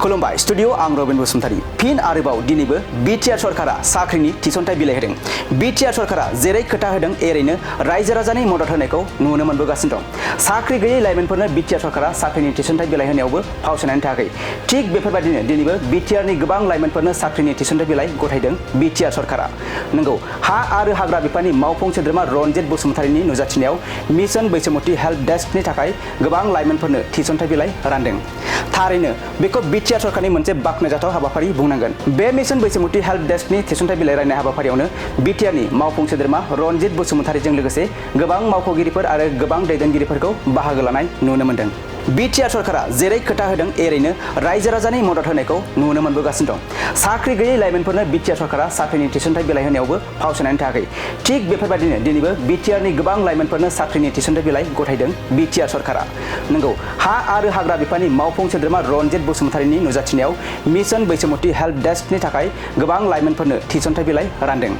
खुलुमबाय स्टुडियो आं रबिन बसुमतारी फिन आरोबाव दिनैबो बिटिआर सरकारा साख्रिनि थिसनथाइ बिलाइ होदों। बिटिआर सरकारा जेरै खोथा होदों एरैनो रायजो राजानि मदद होनायखौ नुनो मोनबोगासिनो दं। साख्रि गैयै लाइमोनफोरनो बिटिआर सरकारा साख्रिनि थिसनथाइ बिलाइ होनायावबो फावसायनानै थायाखै। थिग बेफोरबायदिनो दिनैबो बिटिआरनि गोबां लाइमोनफोरनो साख्रिनि थिसनथाइ बिलाइ गथायदों बिटिआर सरकारा। नंगौ, हा आरो हाग्रा बिफाननि मावफुं सोद्रोमा रनजित बसुमतारीनि नुजाथिनायाव मिशन बैसोमुथि हेल्प डेस्कनि थाखाय गोबां लाइमोनफोरनो थिसनथाइ बिलाइ रानदों। थारैनो बेखौ बिटिआर सरकारनि मोनसे बाख्नायजाथाव हाबाफारि बुंनांगोन। बे मिशन बैसोमुथि हेल्प डेस्कनि थिसनथाइ बिलाइ राननाय हाबाफारियावनो बिटिआरनि मावफुं सोद्रोमा रनजित बसुमतारीजों लोगोसे गोबां मावख'गिरिफोर आरो गोबां दैदेनगिरिफोरखौ बाहागो लानाय नुनो मोन्दों। बिटिआर सरकारा जेरै खोथा होदों एरैनो रायजो राजानि मदद होनायखौ नुनो मोनबोगासिनो दं। साख्रि गैयै लाइमोनफोरनो बिटिआर सरकारा साख्रिनि थिसनथाइ बिलाइ होनायावबो फावसायनानै थायाखै। थिग बेफोरबायदिनो दिनैबो बिटिआरनि गोबां लाइमोनफोरनो साख्रिनि थिसनथाइ बिलाइ गथायदों बिटिआर सरकारा। नंगौ, हा आरो हाग्रा बिफाननि मावफुं सोद्रोमा रनजित बसुमतारीनि नुजाथिनायाव मिशन बैसोमुथि हेल्प डेस्कनि थाखाय गोबां लाइमोनफोरनो थिसनथाइ बिलाइ रानदों।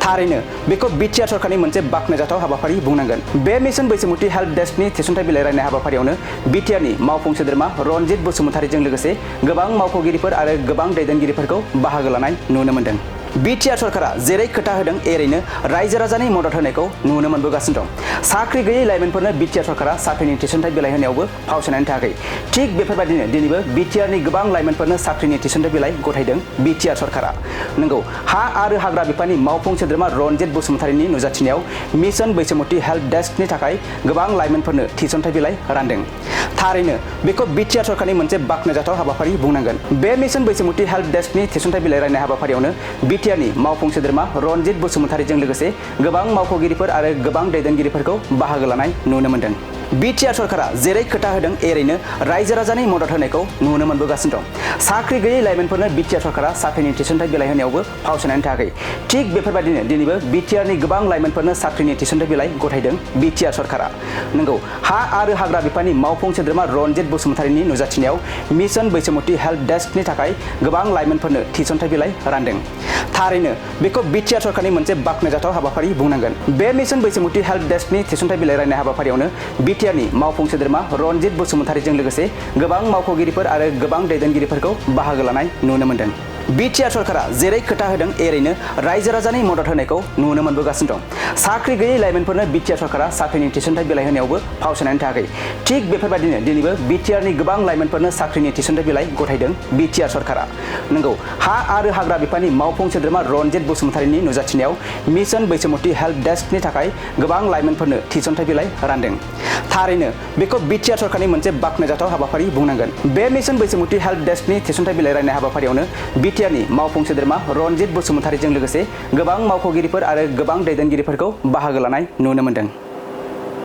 थारैनो बेखौ बिटिआर सरकारनि मोनसे बाख्नायजाथाव हाबाफारि बुंनांगोन। बे मिशन बैसोमुथि हेल्प डेस्कनि थिसनथाइ बिलाइ राननाय हाबाफारियावनो बिटिआरनि मावफुं सोद्रोमा रनजित बसुमतारीजों लोगोसे गोबां मावख'गिरिफोर आरो गोबां दैदेनगिरिफोरखौ बाहागो लानाय नुनो मोन्दों। बिटिआर सरकारा जेरै खोथा होदों एरैनो रायजो राजानि मदद होनायखौ नुनो मोनबोगासिनो दं। साख्रि गैयै लाइमोनफोरनो बिटिआर सरकारा साख्रिनि थिसनथाइ बिलाइ होनायावबो फावसायनानै थायाखै। थिग बेफोरबायदिनो दिनैबो बिटिआरनि गोबां लाइमोनफोरनो साख्रिनि थिसनथाइ बिलाइ गथायदों बिटिआर सरकारा। नंगौ, हा आरो हाग्रा बिफाननि मावफुं सोद्रोमा रनजित बसुमतारीनि नुजाथिनायाव मिशन बैसोमुथि हेल्प डेस्कनि थाखाय गोबां लाइमोनफोरनो थिसनथाइ बिलाइ रानदों। थारैनो बेखौ बिटिआर सरकारनि मोनसे बाख्नायजाथाव हाबाफारि बुंनांगोन। बे मिशन बैसोमुथि हेल्प डेस्कनि थिसनथाइ बिलाइ राननाय हाबाफारियावनो बिटिआरनि मावफुं सोद्रोमा रनजित बसुमतारीजों लोगोसे गोबां मावख'गिरिफोर आरो गोबां दैदेनगिरिफोरखौ बाहागो लानाय नुनो मोन्दों। बिटिआर सरकारा जेरै खोथा होदों एरैनो रायजो राजानि मदद होनायखौ नुनो मोनबोगासिनो दं। साख्रि गैयै लाइमोनफोरनो बिटिआर सरकारा साख्रिनि थिसनथाइ बिलाइ होनायावबो फावसायनानै थायाखै। थिग बेफोरबायदिनो दिनैबो बिटिआरनि गोबां लाइमोनफोरनो साख्रिनि थिसनथाइ बिलाइ गथायदों बिटिआर सरकारा। नंगौ, हा आरो हाग्रा बिफाननि मावफुं सोद्रोमा रनजित बसुमतारीनि नुजाथिनायाव मिशन बैसोमुथि हेल्प डेस्कनि थाखाय गोबां लाइमोनफोरनो थिसनथाइ बिलाइ रानदों। थारैनो बेखौ बिटिआर सरकारनि मोनसे बाख्नायजाथाव हाबाफारि बुंनांगोन। बे मिशन बैसोमुथि हेल्प डेस्कनि थिसनथाइ बिलाइ राननाय हाबाफारियावनो बिटिआरनि मावफुं सोद्रोमा रनजित बसुमतारीजों लोगोसे गोबां मावख'गिरिफोर आरो गोबां दैदेनगिरिफोरखौ बाहागो लानाय नुनो मोन्दों। बिटिआर सरकारा जेरै खोथा होदों एरैनो रायजो राजानि मदद होनायखौ नुनो मोनबोगासिनो दं। साख्रि गैयै लाइमोनफोरनो बिटिआर सरकारा साख्रिनि थिसनथाइ बिलाइ होनायावबो फावसायनानै थायाखै। थिग बेफोरबायदिनो दिनैबो बिटिआरनि गोबां लाइमोनफोरनो साख्रिनि थिसनथाइ बिलाइ गथायदों बिटिआर सरकारा। नंगौ, हा आरो हाग्रा बिफाननि मावफुं सोद्रोमा रनजित बसुमतारीनि नुजाथिनायाव मिशन बैसोमुथि हेल्प डेस्कनि थाखाय गोबां लाइमोनफोरनो थिसनथाइ बिलाइ रानदों। थारैनो बेखौ बिटिआर सरकारनि मोनसे बाख्नायजाथाव हाबाफारि बुंनांगोन। बे मिशन बैसोमुथि हेल्प डेस्कनि थिसनथाइ बिलाइ राननाय हाबाफारियावनो बिटिआरनि मावफुं सोद्रोमा रनजित बसुमतारीजों लोगोसे गोबां मावख'गिरिफोर आरो गोबां दैदेनगिरिफोरखौ बाहागो लानाय नुनो मोन्दों।